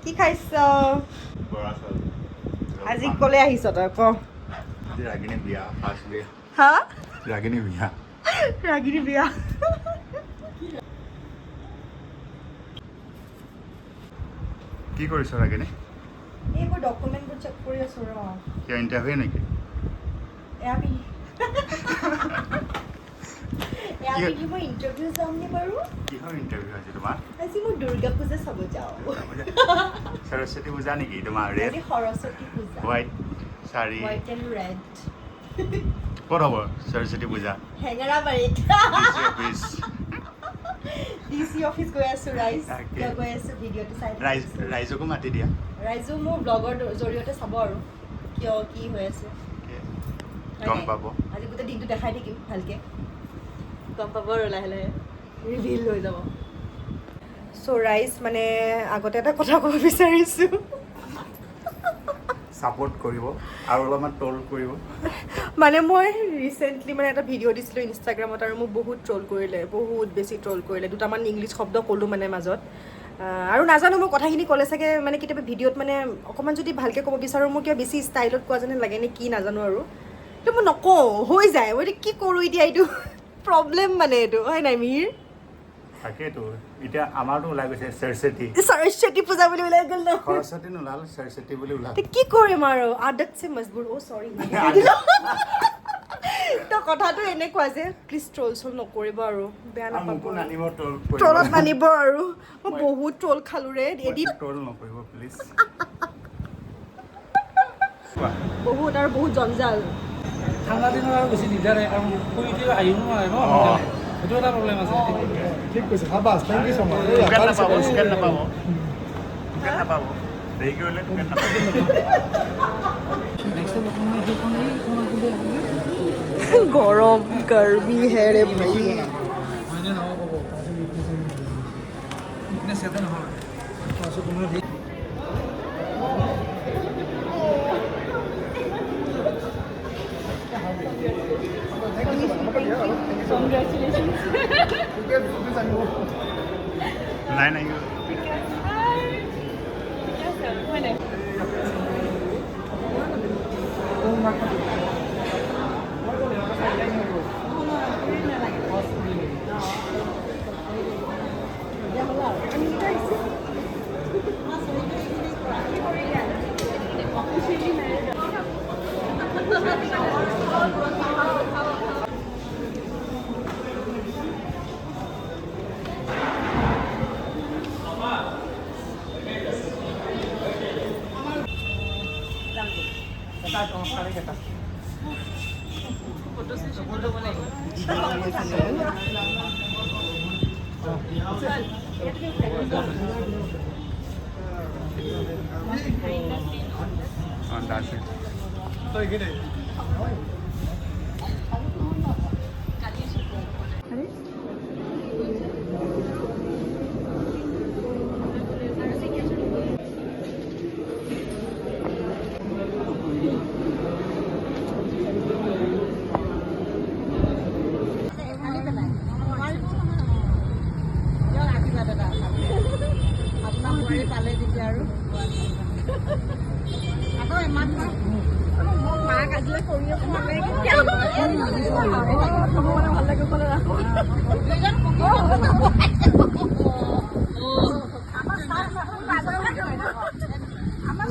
কি খাইছ? বৰা চাউল। আজি ক'লে আহিছ তই ক? আজি ৰাগিনী বিয়া, ফাৰ্ষ্ট বিয়া। হা? ৰাগিনী বিয়া। ৰাগিনী বিয়া। কি কৰিছ ৰাগিনী? এইবোৰ ডকুমেণ্টবোৰ চেক কৰি আছোঁ ৰ। কিয়, ইণ্টাৰভিউ নেকি? এয়া পিন্ধি, এয়া পিন্ধি মই ইণ্টাৰভিউ যাম নে বাৰু? কিহৰ ইণ্টাৰভিউ আজি তোমাৰ? আজি মই দুৰ্গা পূজা চাব যাওঁ। সৰস্বতী পূজা নেকি তোমাৰ? ৰেড। আজি সৰস্বতী পূজা। হোৱাইট শাৰী। White and red. ক'ত হ'ব সৰস্বতী পূজা? হেঙেৰাবাৰীত। DC office. D C office গৈ আছোঁ ৰাইজ। তাকে। কিয় গৈ আছোঁ ভিডিঅ'টো চাই থাকক। ৰাইজ, ৰাইজকো মাতি দিয়া। ৰাইজো মোৰ ব্লগৰ জৰিয়তে চাব আৰু কিয় কি হৈ আছে। হয় গম নাই? পাব। আজি গোটেই দিনটো দেখাই থাকিম, ভালকে গম পাব আৰু লাহে লাহে ৰিভিল হৈ যাব। চ' ৰাইজ, মানে আগতে এটা কথা ক'ব বিচাৰিছোঁ। ছাপোৰ্ট কৰিব আৰু অলপমান ট্ৰল কৰিব। মানে মই ৰিচেণ্টলি মানে এটা ভিডিঅ' দিছিলোঁ ইনষ্টাগ্ৰামত আৰু মোক বহুত ট্ৰল কৰিলে, বহুত বেছি ট্ৰল কৰিলে। দুটামান ইংলিছ শব্দ ক'লোঁ মানে মাজত আৰু নাজানো মই কথাখিনি ক'লে চাগে মানে কেতিয়াবা ভিডিঅ'ত মানে অকণমান যদি ভালকৈ ক'ব বিচাৰোঁ, মোৰ কিবা বেছি ষ্টাইলত কোৱা যেনে লাগে নে কি নাজানো আৰু তো মই নকওঁ, হৈ যায়। মই এতিয়া কি কৰোঁ এতিয়া? এইটো প্ৰব্লেম মানে এইটো হয় নাই মিহিৰ? তাকেইতো, এতিয়া আমাৰতো ওলাই গৈছে সৰস্বতী। সৰস্বতী পূজা বুলি ওলাই গ'ল ন? সৰস্বতী নোলাল, সৰস্বতী বুলি ওলাল। তো কি কৰিম আৰু, আদত চে মজবুৰ। অ' চৰি। তো কথাটো এনেকুৱা যে প্লিজ ট্ৰল চল নকৰিব আৰু, বেয়া আৰু নাপাব। মোকো নানিব ট্ৰল। ট্ৰলত নানিব আৰু। মই বহুত ট্ৰল খালোঁ ৰে এদিন। ট্ৰল নকৰিব প্লিজ। বহুত আৰু বহুত জঞ্জাল। ঠাণ্ডা দিনত আৰু বেছি দিগদাৰ হয়, কাৰণ শুই উঠি আহিব নোৱাৰে ন সোনকালে। সেইটো এটা প্ৰব্লেম আছে। ঠিক কৈছে, সাবাছ, thank you so much. Token নাপাব, টোকেন নাপাব, টোকেন নাপাব। দেৰি কৰিলে টোকেন নাপাব। নেক্সট টাইম আপোনাৰ সেইখন এইখন গৰম, গৰমি হে ৰে ভাই। হয়নে নহয় ক'ব। উইকনেছ ইয়াতে নহয়। তাৰপিছত তোমাৰ নাই নাই। অঁ, আছে। আপোনাৰ বোৱাৰী পালে তেতিয়া আৰু আকৌ এমাহ মোক মাক আজিলৈ কৰিয়ে পোৱা নাই। ভাল লাগে ৰাখোঁ। আমাৰ